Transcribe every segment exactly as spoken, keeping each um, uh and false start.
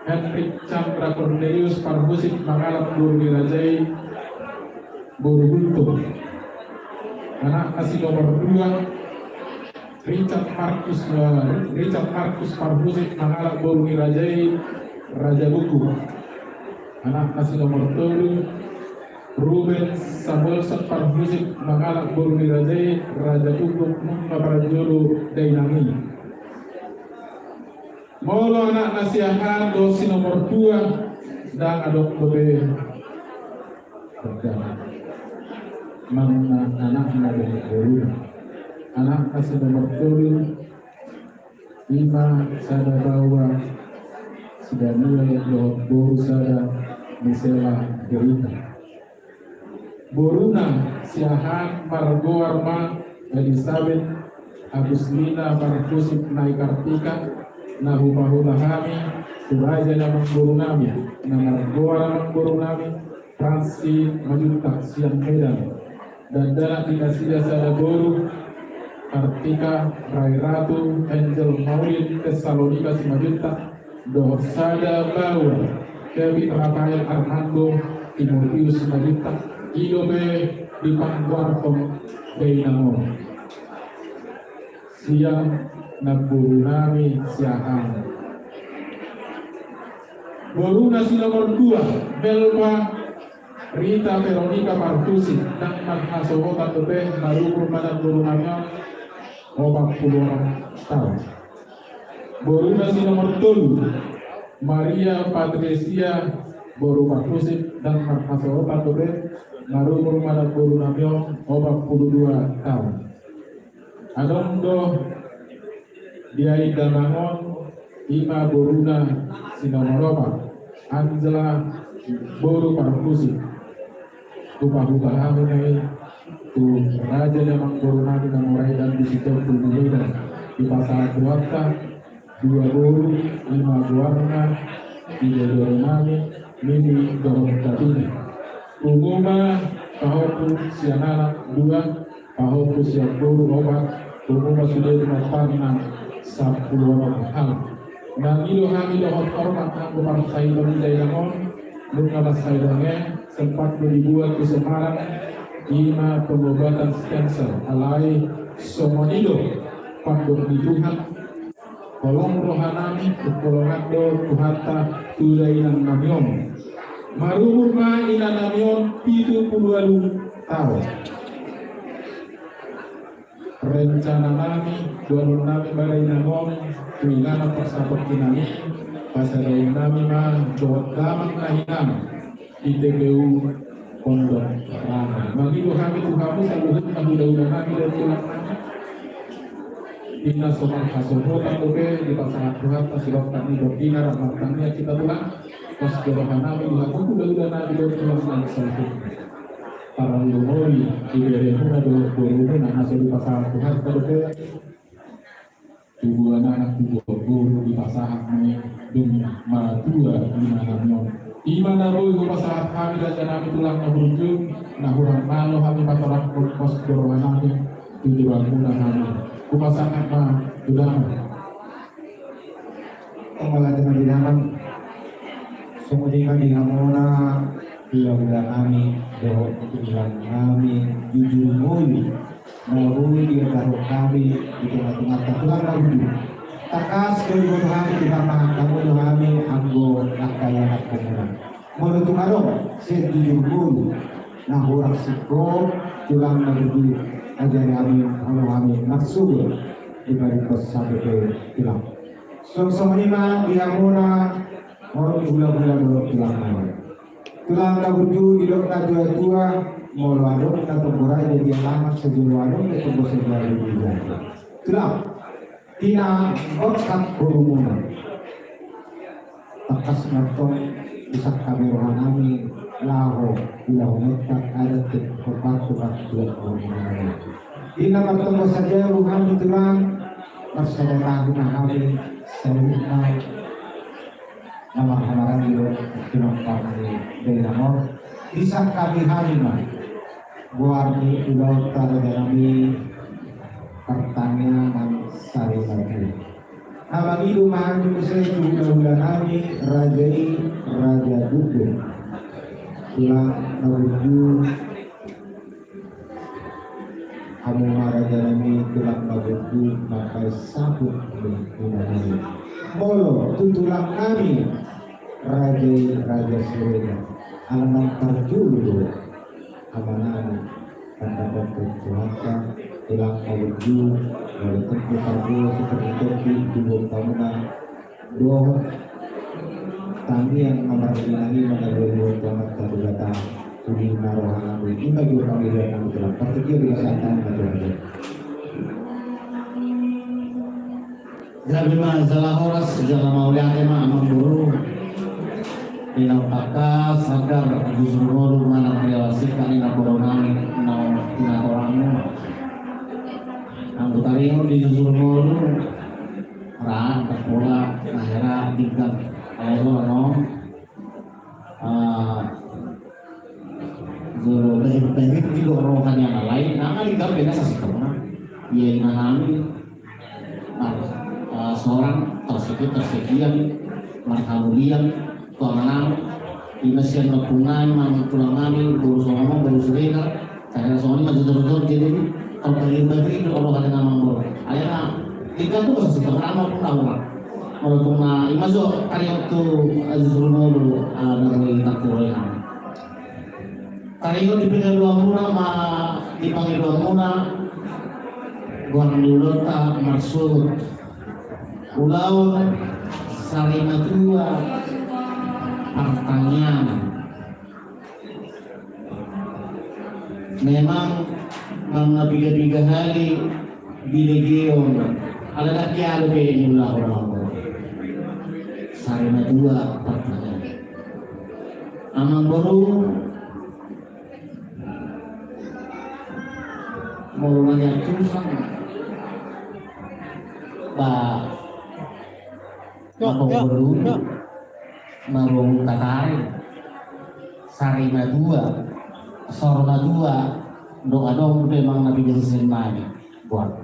Henrik Chandra Cornelius Parhusip mangalap boru ni raja i, boru Gultom. Anak na si nomor dua, Richard Markus, eh, Richard Markus Parhusip mangalap boru ni raja i, Raja Guguk. Anak na si nomor tolu, Ruben Samuelson Parhusip mangalap boru ni raja i, Raja Guguk, nunga parjolo dainang i. Molo anak na siahaan dohot si nomor dua, ndang adong dope. Manang anak na dohot boru. Anak na si nomor tolu, ima sada baoa, si Daniel dohot boru sada, Misela Berita. Boruna siahaan margoar ma Elisabet Aguslina Parhusip nai Kartika, na hupahuta hami tu raja ni amangborunami, na margoar amangborunami Fransi Majuntak sian Medan. Dakdanak ni nasida sada boru, Kartika Rai Ratu Angel Maulid Tesalonika Simajuntak, dohot sada baoa, Kevin Rafael Armando Timotius Simajuntak, i dope dipanggoarhon dainang on. Sian namborunami siahaan. Boruna si nomor dua, Melva Rita Veronica Parhusip, ndang marhasohotan dope, marumur ma namborunami on opat pulu onom taon. Boruna si nomor tolu, Maria Patricia boru Parhusip, ndang marhasohotan dope, marumur ma namborunami on opat pulu dua taon. Adong do di ai damang on, ima boruna si nomor opat, Angela boru Parhusip. Hupahuta hami nai tu raja ni amangborunami na mora i, dan di situ pun di Medan, dipasahat Tuhanta dua boru, ima goarna, di dua borunami, Nini dohot Tabina. Pungu ma pahompu sian anak dua, pahompu sian boru opat, pungu ma sude di maparna sampulu onom halak. Mangido hami dohot hormat anggo parsahiton i dainang on, nunga mansai dang i, sempat do dibuat tu Semarang, ima pengobatan stem cell, alai songon i do pandok ni Tuhan, holong rohanami, holongan do Tuhanta tu dainangnami on. Marumur ma inanami on pitu pulu ualu taon. Rencananami, dohononnami ma dainang on tu inganan parsatongkinami, pasadaonnami ma dohot damang na hinan di T P U Pondok Ranggon. Mangido hami tu hamu saluhutna hulahulanami dohot tulangnami. Inna so marhasohotan dope dipasahat Tuhanta sidok tangihon, inna rap martangiang hita tulang. Pos do rohanami di hamu hulahulanami dohot tulangnami saluhutna. Parlumoli diberemuna dohot borumuna na so dipasahat Tuhanta dope. Tubuan anak, tubuan boru dipasahat ma i, dung matua inanami on. Ima na boi hupasahat hami rajanami tulang na burju, na hurang malo hami patorangkon pos do rohanami tu tulangmuna hami. Hupasahat ma tu damang. Tong mauliate ma di damang. Songon i ma di hamuna hulahulanami dohot tulangnami jujur ngolu na boi dihatahon hami di tongatonganta tulang na burju. Tangkas do diboto hami tu parmahanmu do hami anggo langka i anak hamuna. Molo tung adong sian jujur ngolu na hurang singkop tulang na burju, ajari hami, molo hami marsugul di paringkos sampe pe tulang. Songon i ma di hamuna, molo di hulahula dohot tulang na i. Tulang na burju, didok na tuatua, molo adong na tonggo raja di alaman, sajolo adong na tonggo sajolo di raja. Tulang, di na borhat borumuna. Tangkas ma antong disangkapi rohanami laho ulaon adat tu hormat tu martua borumuna. Di na martonggo sajolo hami tulang, marsada tahi ma hami saluhutna. Na marhamaranggi do, pinompar ni dainang on, disangkapi hami ma goar ni ulaonta rajanami, partangiangan sari na tua. Na mangido ma hami muse tu hulahulanami Raja i, raja Gubuk. Tulang na burju. Hamu ma raja nami, tulang na burju, mambaen saput ni ina nami. Molo tu tulang nami, raja i, raja Siregar. Ala naung tarjolo do ama nami. Tanda bakti Tuhanta, tulang na burju, molo tung parboa seperti topi, di bawah bangunan, dohot tangiang na marlinang i, mangaliat tu Amanta Debata, uli ma roha nami, ima jo pangidoan nami tulang, partingkian di bagasan tangan na tulang. Gabe ma jala horas, jala mauliate ma amangboru. Inang pangkas, sadar, justru ngolu manang riawa singkat ni namboru nami, naung pinatorangmu. Anggo taringot di justru ngolu, ra, tak pola, na hera, dingkan. Alai ho, no. Ah, jolo berbalik di roha ni anak lain, anak lain kan beda sasitona. Ia ina nami, mar, ah, seorang tersegi, tersegian, marhamulian, tu ama nami, ima sian na punai, manang tulang nami, boru Songono, boru Siregar, Karena soalnya maju terus jadi kalau bagi-bagi itu kalau ada nama gua. Akhirnya tiga tuh masih suka nama pun tahu lah. Kalau cuma ima so karya waktu Aziz Bruno dulu ada bagi tak boleh nama. Karya di pengaduan muna ma di pengaduan muna gua di ulota marsut ulaon sari matua partangiangan. Memang nang na piga-piga hali dilegeon, ala dang kialo be ni ulaon. Sari matua partangiangan. Amangboru, molo na nian tusan, ba, Mangkon boru i, marungut tatari, sari matua, saur matua, ndang adong be manang na piga sisinmani. Buat.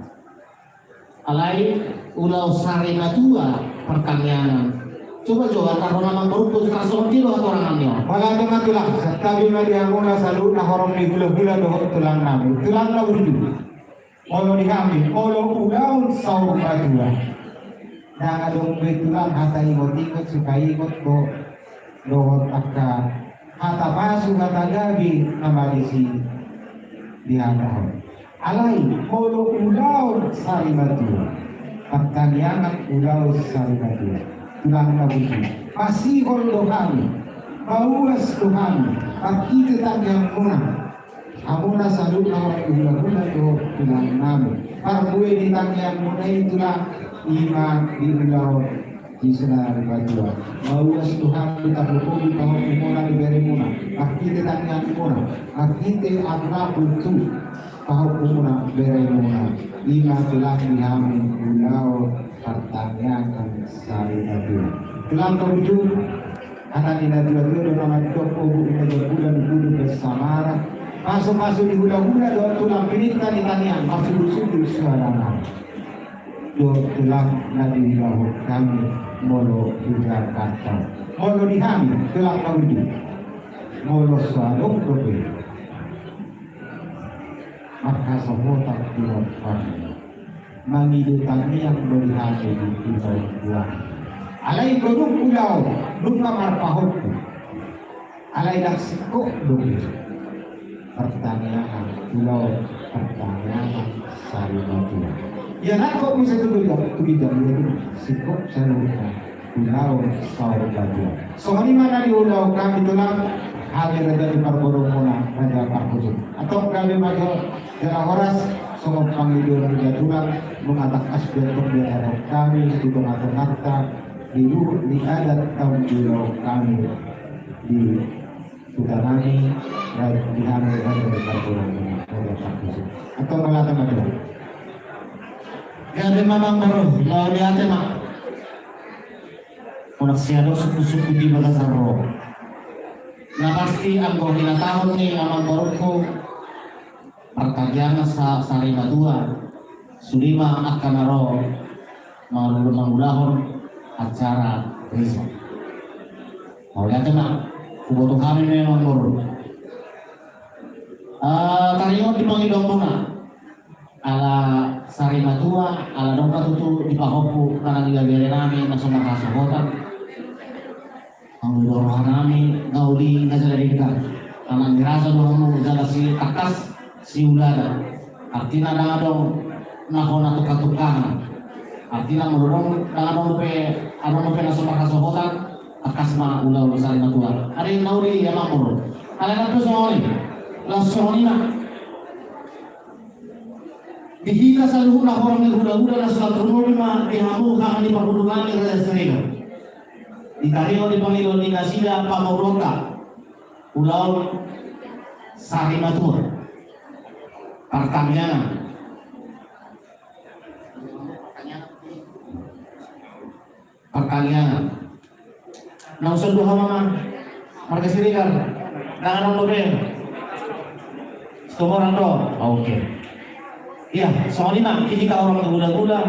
Alai, ulaon sari matua, partangiangan. Coba jo, antar roha nang boru, tarsongon dia do hatorangan ni on. Pala teman tulang, santabi ma di hamuna saluhut na horong ni hula-hula dohot tulang nami. Tulang na burju. Molo di hami, molo ulaon saur matua. Ndang adong be tulang hata ingot-ingot, suka ingot do, dohot angka hata pasu, hata gabe na madisi di hata on. Alai, molo ulaon sari matua. Partangiangan ulaon sari matua. Tulang na burju. Pasihol do hami. Pauas do hami. Marhite tangiang muna. Hamuna saluhut na hula-hula dohot tulang nami. Parbue ni tangiang muna i tulang ima di ulaon di sari matua. Mauas Tuhan di tahu-tahu di pahompu muna di bere muna. Marhite tangiang muna. Marhite amra putu pahompu muna bere muna. Ima tulang di hami ulaon partangiangan sari matua. Tulang na burju. Hata ni na tua-tua do na mandok obu i na jambulan i kudu bersamara. Pasu-pasu ni hula-hula do tulang pininta ni tangiang, pasu-pasu di suarana. Do tulang na diulahon hami molo di Jakarta. Molo di hami, tulang na burju. Molo so adong dope. Maka so hotak tulang hami. Mangido tangiang do di hami di ulaon. Alai godang ulaon, nunga marpahompu. Alai dang singkop do be. Partangiangan, ulaon, partangiangan, sari matua. Ia nangkok bisa tu ginjang, tu ginjang, singkop saluhutna. Ulaon saur matua. Songon i ma na diulahon hami tulang, hami raja ni parboru muna, raja parhusut. Antong gabe ma jo jala horas, songon pangidoan ni natulang, nunga tangkas be antong diajarhon hami, di tonga-tonganta, di luhut ni adat naung diulahon hami, di huta nami, raja ni hami, raja ni parboru muna, raja parhusut. Antong mauliate ma tulang. Gabe ma amangboru, mauliate ma. Unang sia do sungkun-sungkun di bagasan roha. Na pasti anggo hinatahon ni amangborungku partangiangan sa-, sari matua, sude ma angka na ro mangulahon acara risa. Mauliate ma. Huboto hami memang boru. Ah, taringot di pangidoanmuna. Ala sari matua, ala dong ma tutu di pahompu, manang di bere nami na so marhasohotan. Anggo di roha nami, na uli na jala denggan. Anak ni raja do hamu, jala sitangkas siulada. Artina ndang adong na hona tungka-tungkangan. Artina molo dong, ndang adong dope, adong dope na so marhasohotan, tangkas ma ulaon sari matua. Ari na uli amang boru. Alai nang pe songon i. Laos songon i ma. Di hita saluhutna horong ni hulahula na so tarlumobi ma di hamu haha ni parhundulani Raja Siregar. Di taringot di pangidoan ni nasida pamoruonta ulaon sari matua. Partangiangan. Partangiangan. Naung songon i do hamu ma, marga Siregar. Ndang adong dope. Situmorang do. Oke. Ia, songon i ma, di hita horong ni hulahula.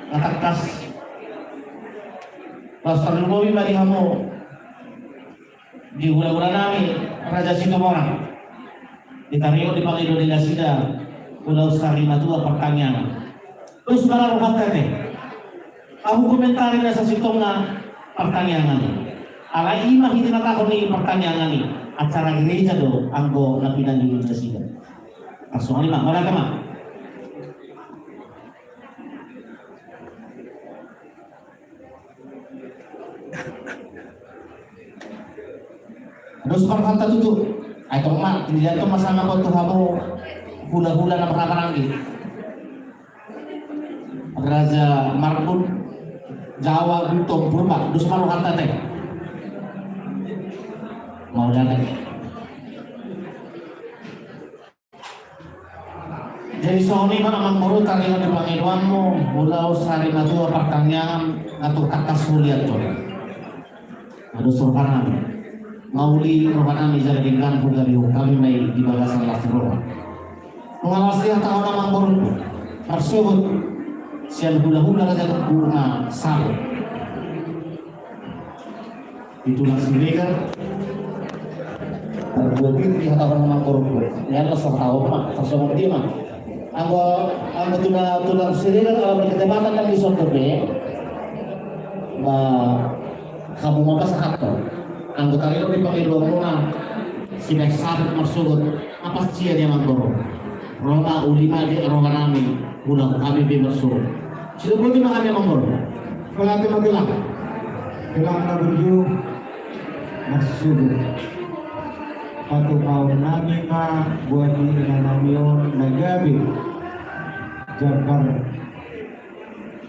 Na tangkas. Laos tarlumobi ma di hamu. Di hulahula nami, Raja Situmorang. Di taringot di pangidoan ni nasida, ulaon sari matua partangiangan. Dos ma rohanta ate. Ahu komentari na sasintongna partangiangan i. Alai i ma hita na taon ni partangiangan i. Acara gereja do anggo na pinangido ni nasida. Laos songon i ma, mauliate ma. Dos ma rohanta tutu. Ai tong ma, tinggal tong ma sanga boto hamu hulahula na marhahamaranggi. Raja Marbun, Jawa, Gultom, Purba, dos ma rohanta ate. Mauliate. Jadi songon i ma amang boru taringot di pangidoanmu, ulaon sari matua partangiangan, atur tangkas huliat on. Aduh, roha nami. Mauli roha nami jala denggan hugabehon hami ma i di bagasan las ni roha. Nunga las ni roha amang boru. Marsogot. Sian hulahula Raja Tebu na saut. Di tulang Siregar. Tarbuat i di hata on amang boru. Ia laos hata on ma, tarsongon dia ma. Anggo, anggo tulang, tulang Siregar, anggo di kecamatan kan di Soto be. Ba, hamu ma pasahathon. Anggo taringot di pangidoanmuna, sibaen saut marsogot, apa sia dia amang boru. Ro ma uli ma di roha nami, ulaon hami be marsogot. Sidoboti ma hami amang boru. Mauliate ma tulang. Tulang na burju, marsogot. Patupaon nami ma buat ni ina nami on na gabe jambar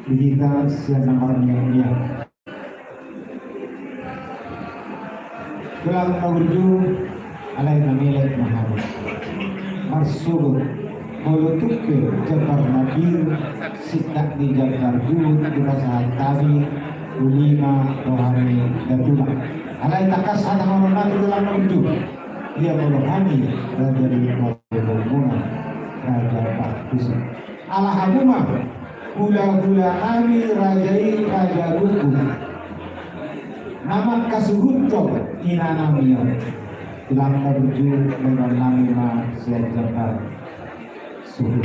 di hita sian na marmiak-miak. Tulang na burju, alai na melet ma hami. Marsogot, molo tung pe jambar na pir, singkat ni jambar juhut dipasahat hami, uli ma roha ni datulang. Alai tangkas hatahonon nami tulang na burju. Ia molo hami raja ni parboruonmuna, Raja Parhusip. Ala hamu ma, hulahula nami raja i Raja Gugum. Na mangkasuhuthon ina nami on. Tulang na burju, baenon nami ma sian jambar suhut.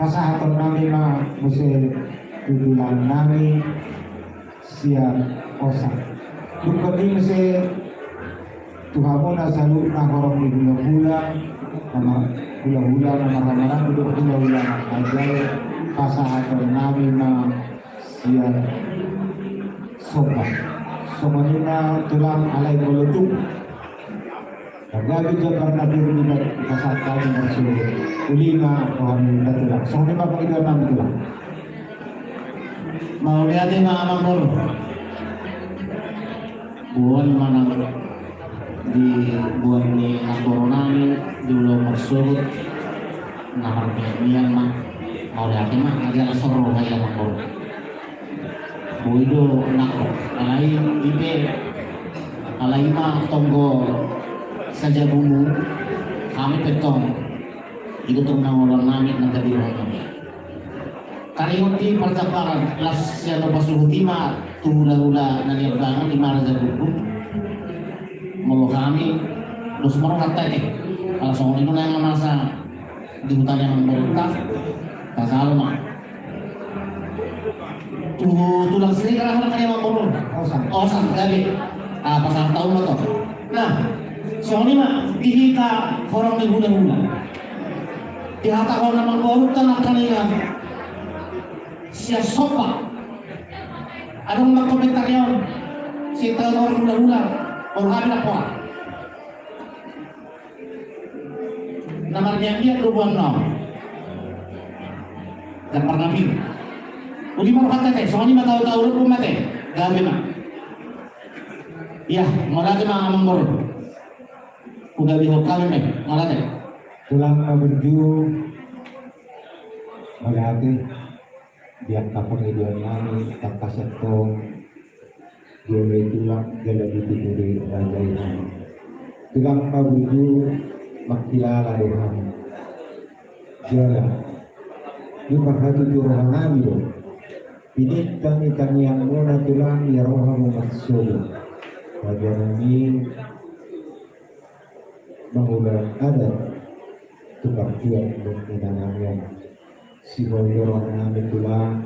Pasahaton nami ma muse tu tulang nami sian osak. Dungkon i muse tu hamuna saluhutna horong ni hulahula, na mar-, hulahula na marhahamaranggi dohot hulahula na marhahamaranggi, pasahaton nami ma sian somba. Songon i ma tulang, alai molo tung gabe jambar na pir dipasahat hami marsogot, uli ma roha ni datulang. Songon i ma pangidoan nami tulang. Mauliate ma amang boru. Boan ma nang di boan ni natoru nami di ulaon marsogot. Na marmiak-miak ma. Mauliate ma, na jala soro ma i amang boru. Boi do nangkok. Alai i pe, alai i ma tonggo sajabumu. Hami pe tong. I do tong na ulaon nami na gabe roha nami. Taringot di parjambaran, laos sian na pasuhut i ma Tu hulahula na niambangan i ma raja guguk. Molo hami dos ma rohanta ate. Ala songon i do na masa di huta ni amangborunta. Tajalo ma. Tu tulang sini kan aha na niamangboru? Osang. Osang gabe. Ah, pasahat hamu ma to. Nah, songon i ma di hita horong ni hulahula. Dihatahon amangborunta nangkaningan sian somba. Adong ma komentar on. Sitahu orang hulahula. Molo hami na pola. Na marmian-mian do boan na on. Jam parnami. Uli ma rohanta ate, songon i ma tahu-tahu lo pun mate. Gabe ma. Iya, mauliate ma amangboru. Hugabehon hami ma, mauliate. Tulang na burju. Mauliate. Di angka pangidoan nami, tangkas antong dioloi tulang jala ditutu do raja i hami. Tulang na burju, mangkilala do hami. Jala di parhatutu roha nami do pinintang ni tangiangmuna tulang ia roha mu marsogo. Raja nami, mangula adat tu partuat dohot inanami on. Sihol do roha nami tulang.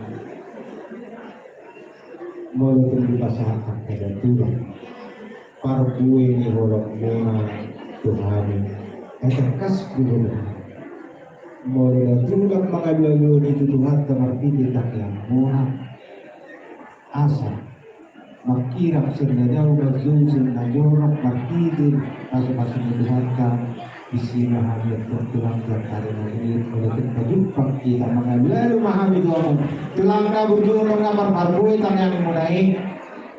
Molo tung dipasahat angka datulan parbue ni holongmuna tu hami, ai tangkas do boha. Molo datulan mangalualuhon i tu Tuhanta marhite tangiangmuna, asa mangkirap sian na dao, manjou sian na jorok, marhite pasupasu ni Tuhanta. Disi ma hami antong tulang, jala hami na hili molo tung pajumpang hita, mangalualu ma hami tu hamu tulang na burju, nunga marparbue tangiangmuna i,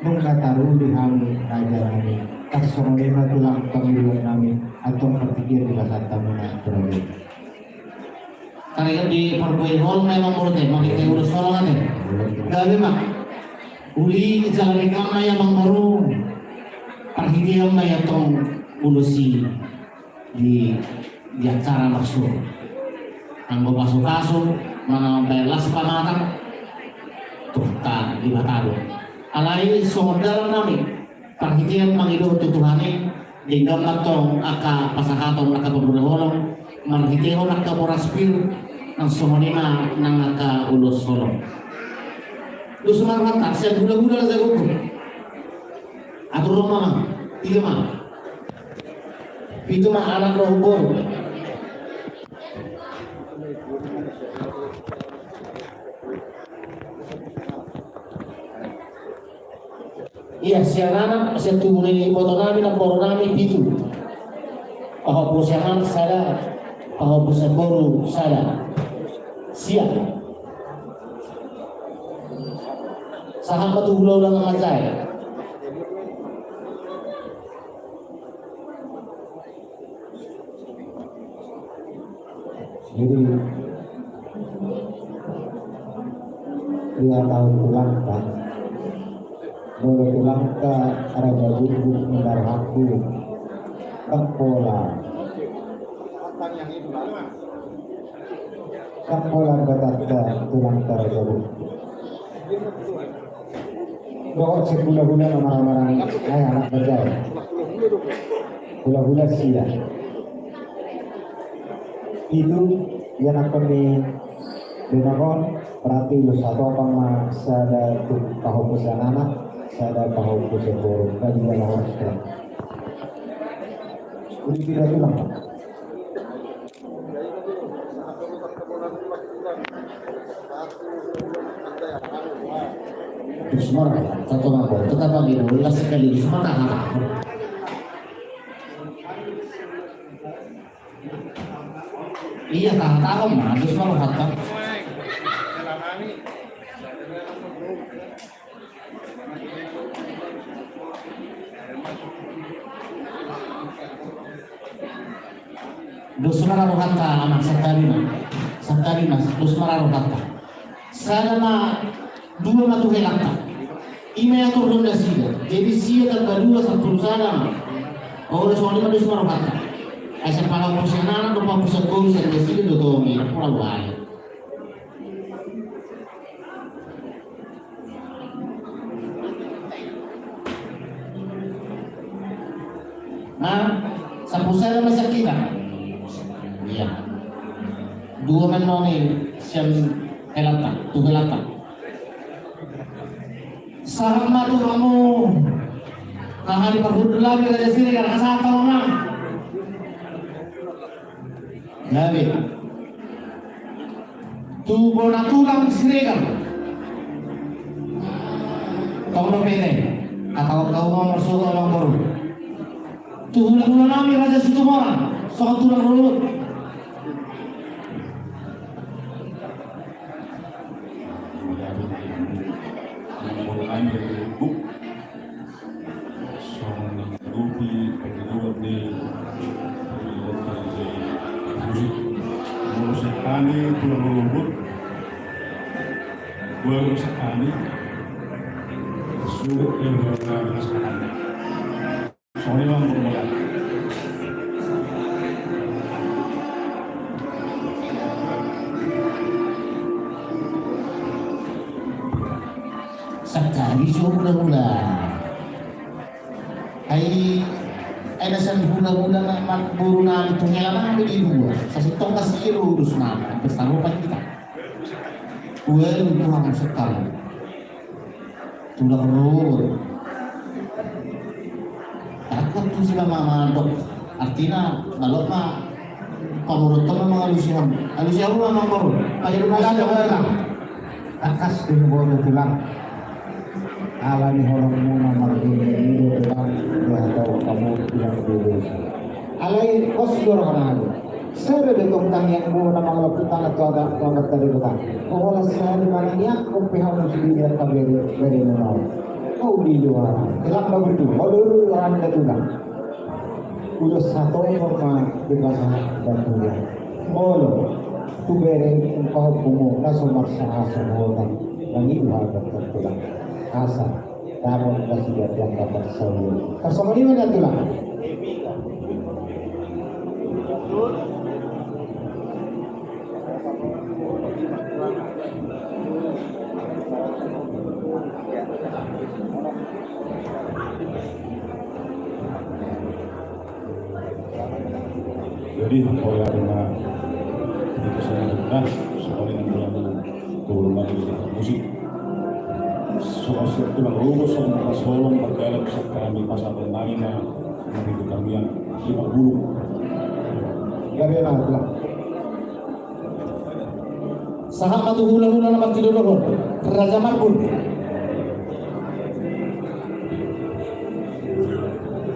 nunga taruli hami raja nami. Tarsongon i ma tulang pangidoan nami, antong partingkian dipasahat hamuna tu raja i. Karena di parbue holong na amangboru ate, marhite ulos holong ate. Gabe ma. Uli jala denggan ma i amangboru. Parhitean ma i antong ulos i di, di acara marsuo. Anggo pasupasu manang mambaen las pamatang, Tuhanta Debata do. Alai songon dalan nami. Parhitean mangido tu Tuhan i, denggan ma antong angka pasahaton angka parbue holong, marhitehon angka boras pir, nang songon i ma nang angka ulos holong. Dos ma rohanta, sian hulahula na jago. Atur roha ma, tiga ma. Pitu ma anak dohot boru. Ia, sian anak, sian tubu ni iboto nami, namboru nami pitu. Pahompu sian anak sada, pahompu sian boru sada. Sia. Sahat ma tu hulahula na manjae. Jadi, ia tahu tulangta, molo tulangta raja guguk, nunga rohangku, ndang pola. Ndang pola batanta tulangta raja guguk. Dohot sian hulahula na marhahamaranggi, ai anak bajai. Hulahula sia. Pitu, ianakhon ni dongan on, berarti ulos satopang ma, sada tu pahompu sian anak, sada pahompu sian boru. Bagi bala horas kan. Uli pira tulang. Dos ma rohanta tulang, tetap lagi dulu lah sekali dos ma rohanta. Ia, tahan-tahan ma, dos ma rohanta. Dos ma rohanta, amang, santari ma. Santari ma, dos ma rohanta. Sada ma, dua ma tu helanta. I ma i atur rohanta nasida. Jadi sia tambah dua sampulu sada ma. Olo, songon i ma, dos ma rohanta. Ai sian pahompu sian anak dohot pahompu sian boru, sian nasida do tong i, pola uae. Nah, sampulu sada ma sian hita. Iya. Dua ma annon i sian helanta, tu helanta. Sahat ma tu hamu haha ni parhundul nami Raja Siregar, sahat ma. Gabe. Tu bona tulang Siregar. Tong dope, hata on tau ma marsogot amangboru. Tu hulahula nami Raja Situmorang, songon tulang rorobot. Songon i ma molo. Sangkali so hulahula. Ai, ai na sian hulahula na ma-, boru nami tu hela nami di dua. Sasintong na siro urus nami, bersarupa kita. Uel, Tuhan, sekali. Tulang rorobot. Takut tu si mama mandok. Artina, balok ma. Paborot ma mangalusi hamu. Alusi hamu ma, amangboru. Pajalu ma sada, sada. Tangkas do boru tulang. Ala ni holongmuna margina i do tulang. Dia tahu kamu tulang dulu. Alai pos do rohana. Sada do tong tangiangmu na mangalap tu tangan tu agak tu agak tadi bukan. Pola sehari manang ia kopi hamu sendiri yang kaberi beri menau. Kau di luar. Telah babutu. Kau dulu orang ke tulang. Ulos satongon ma dipasahat batu ia. Molo tu bere umpah hukumu na so marsaha sohotan. Mangidu hal berterpulang. Asa. Namun nasida dianggap bersaudara. Parsongon i ma nian tulang. Jadi, mauliate ma di hita saluhutna, songon i nang tulang, tulang nami di musik. Songon siap tulang rorobot, songon parsolong, pardalan, siap hami pasahaton nami ma, nami di tangiang, di parbulung. Gabe ma tulang. Sahat ma tu hulahula na martinodohon, Raja Marbun.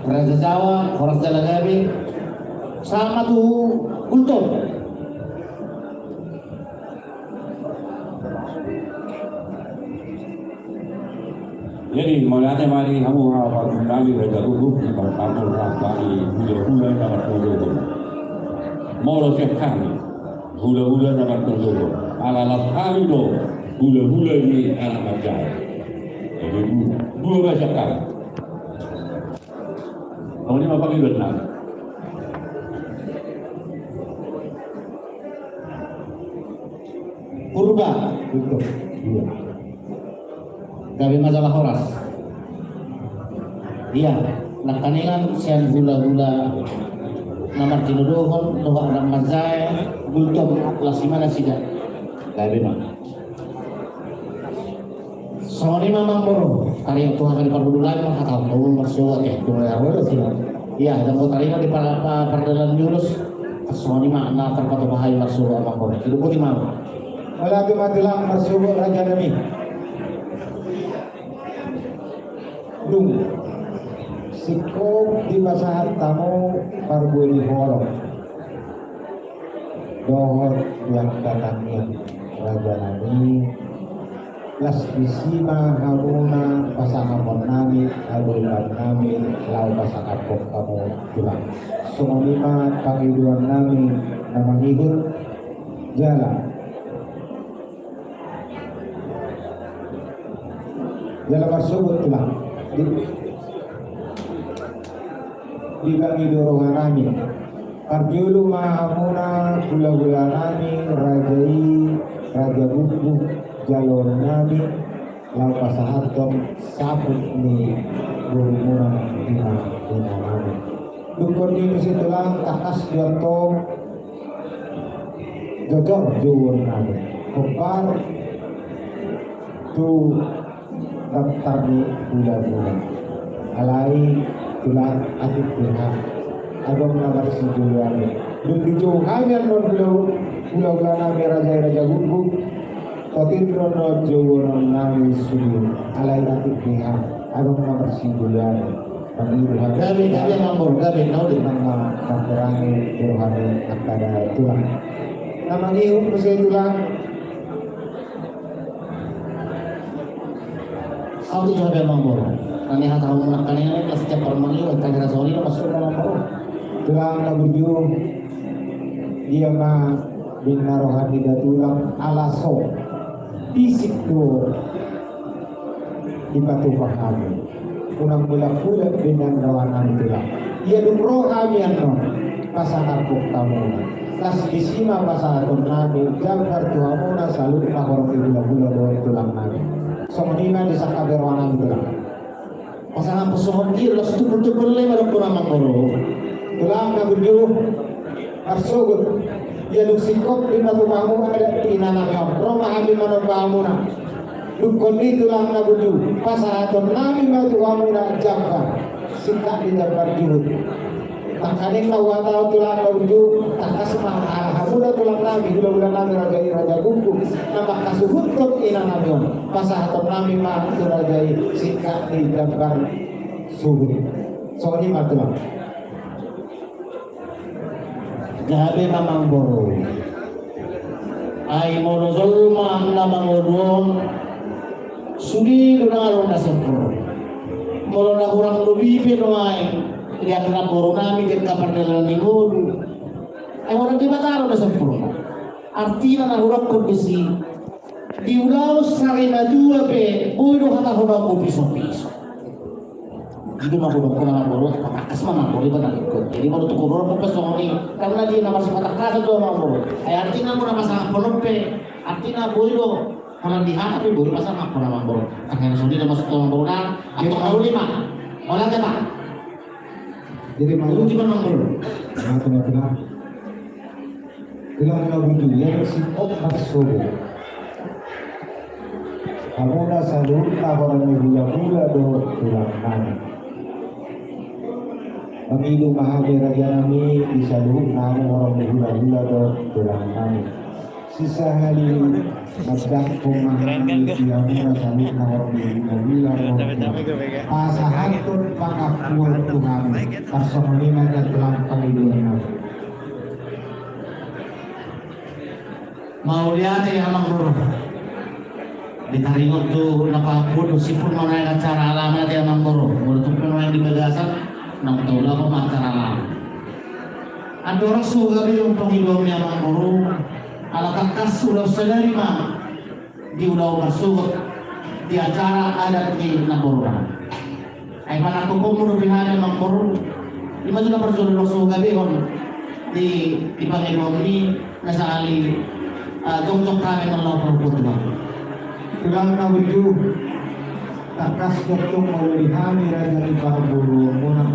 Raja Jawa, horas jala gabe. Sahat ma tu Gultom. Jadi, mauliate ma di hamu, haha parhundul nami, raja guru, di parpangkul, raja ni hulahula na martinodohon. Molo sian hami, hulahula na martinodohon. Ala las hami do hulahula ni anak manjae. Jadi, du-, dua ma sian hami. Songon i ma pangidoan nami. Purba. Betul. Iya. Gabe ma jala horas. Iya, nangkaningan sian hulahula na martinodohon dohot anak manjae, Gultom, las i ma nasida. Gabe ma. Songon i ma, amangboru, taringot tu haha ni parhundul nami, manghatahon hamu marsogot, ya, tu mulai awal sih. Iya, dan taringot di par-, par-, pardalan ni ulos, songon i ma na tarpatupa hami marsogot, amangboru. Sidung boti ma. Mauliate ma tulang, marsogot raja nami. Dung singkop dipasahat hamu parbue ni holong dohot di angka tangiang, raja nami, las disi ma hamuna pasangapon nami, halumpang nami, laho pasangaphon hamu tulang. Songon i ma pangidoan nami na mangihut, jala Jala marsogot tulang. Di, dipangido roha nami. Parjolo ma hamuna hulahula nami, raja i, raja guguk, jaloon nami, laho pasahathon saput ni borumuna, ina, ina nami. Tongon ni muse tulang, tangkas do antong jojor jouonnami hombar tu daptar ni hulahula. Alai tulang, atik beha adong na marsijolo hami. Dung dijou hami annon hula, hulahulanami raja i Raja Guguk. Totil do annon jouonnami sude, alai atik beha adong na marsijolo hami. Gabe, gabe, amang boru, gabe, na uli. Nang na, na perangi di rohami angka na tulang. Na mangihut muse tulang. Au tu jo gabe, amang boru. Na nihatahonmuna angka na i, na setiap parmangihut angka na songon i do maksudna, amang boru. Tulang na burju, dia ma ninna roha ni da tulang, ala so pisik do dipatupa hami. Unang mulak-mulak be ninna rohanami tulang. Ia dung ro hami annon pasangaphon hamuna, las disi ma pasahatonnami jambar tu hamuna saluhutna horong ni hulahula dohot tulangnami. Songon i ma di sangkap ni rohanami tulang. Pasangaphon songon dia las tumbul-tumbul le ma dohonon, amang boru. Tulang na burju, marsogot. Ia dung singkop dipatupa hamu adat ni inanami on, ro ma hami manomba hamuna. Dungkon i tulang na burju, pasahatonnami ma tu hamuna jambar, singkat ni jambar juhut. Nangkaning na huhatahon tulang na burju, tangkas ma ala hamuna tulangnami, hulahulanami raja i Raja Guguk na manghasuhuthon inanami on, pasahatonnami ma tu raja i singkat ni jambar suhut. Songon i ma tulang. Gabe ma, amang boru. Ai molo jolma na mangolu on, sude do na adong na sempurna. Molo na hurang lobi pe nuaeng, liat namborunami di angka pardalanan ni ngolu, ai holan Debata do na sempurna. Artina na hudokkon disi, di ulaon sari matua pe boi do hatahonon on piso-piso. Jadi molo hudokkon, amang boru, patangkas ma, amang boru, iba na lingkot. Jadi molo tu hudokkon pe songon i, karna dia na marsipatangkasan do, amang boru. Ai artina molo na pasangaphon on pe, artina boi do, holan di hata pe boi do pasangaphon, amang boru. Angka na songon i do maksudna, amang boru, na. Jadi antong mauliate ma. Mauliate ma. Jadi mauliate ma, amang boru. Mauliate ma. Tulang na burju, ia dung singkop marsogot hamuna saluhutna horong ni hulahula dohot tulangnami. Mangido ma hami rajanami di saluhutna hamu horong ni hulahula dohot tulangnami. Sisahali mandangkon ma hami di hamuna saluhutna horong ni hulahula dohot tulang. Pasahathon pangampuon tu hami. Tarsongon i ma nian tulang pangidoannami. Mauliate, amang boru. Ditaringot tu na pahampuon do siput ma nuaeng acara alama ate, amang boru. Molo tung pe nuaeng di bagasan, naung taulahon ma acara alama. Andorang so gabe on pangidoanmi, amang boru, ala tangkas ulaon sadari ma di ulaon marsogot di acara adat ni namborunami. Ai panangkokonmu dope hami, amang boru. Ima jolo parjolo so hugabehon di, di pangidoanmi na sahali, ah, jongjong hami mangulahon parhobot. Tulang na burju, tangkas do antong molo di hami raja ni parboruonmuna,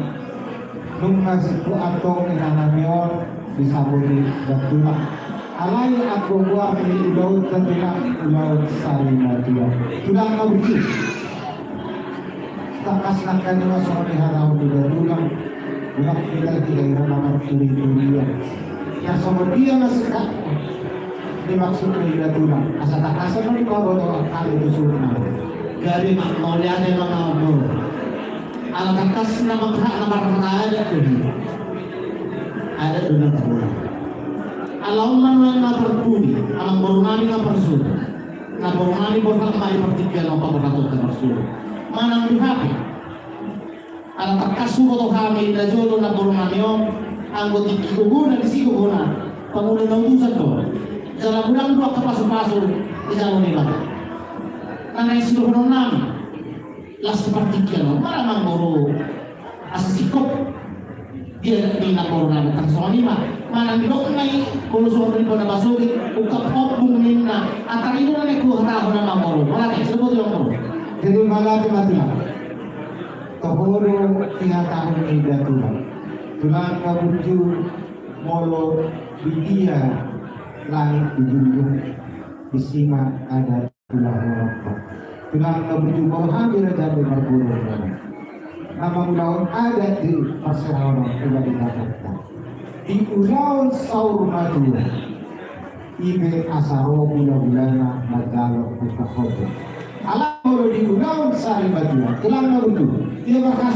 nunga singkop antong inanami on disaboti da tulang. Alai anggo goar ni ulaonta tulang, ulaon sari matua. Tulang na burju. Tangkas nangkaning ma songon dihatahon ni da tulang, unang hita hira-hira na marturi-turian. Ia songon dia ma singkat ni maksud ni da tulang, asa tangkasan ma dipaboto angka i tu suhutna. Gabe ma, mauliate ma, amang boru. Ala tangkas na marhak na marhata adat do i. Adat do na taboto. Ala on ma nuaeng na parpudi, amang borunami na parsuhut. Namborunami borhat ma di partingkian on paborhatonta marsuhut. Manang di hape. Ala tangkas huboto hami na jolo namborunami on, anggo tingki gogona disi gogona, pangula na utusan do. Jala godang do angka pasu-pasu dijalo Debata. Na naeng sidohononnami. Las partingkian on, manang amang boru. Asa singkop. Dia ni namborunami tarsongon i ma. Manang didok ma i, molo songon riba na pasogit, ungkap ombung ninna. Antong i do na naeng huhatahon, amang boru. Mauliate, sidohonon, amang boru. Jadi mauliate ma tulang. Toho do dihatahon ni da tulang. Tulang na burju, molo di dia langit dijunjung, disi ma adat ulaon. Tulang na burju, molo hami raja ni marguru, na mangulahon adat di parserahan, tulang di Jakarta, di ulaon saur matua. Ipe asa ro hulahulana manjalo buka hotel. Alai molo di ulaon sari matua, tulang na burju, dia marhaso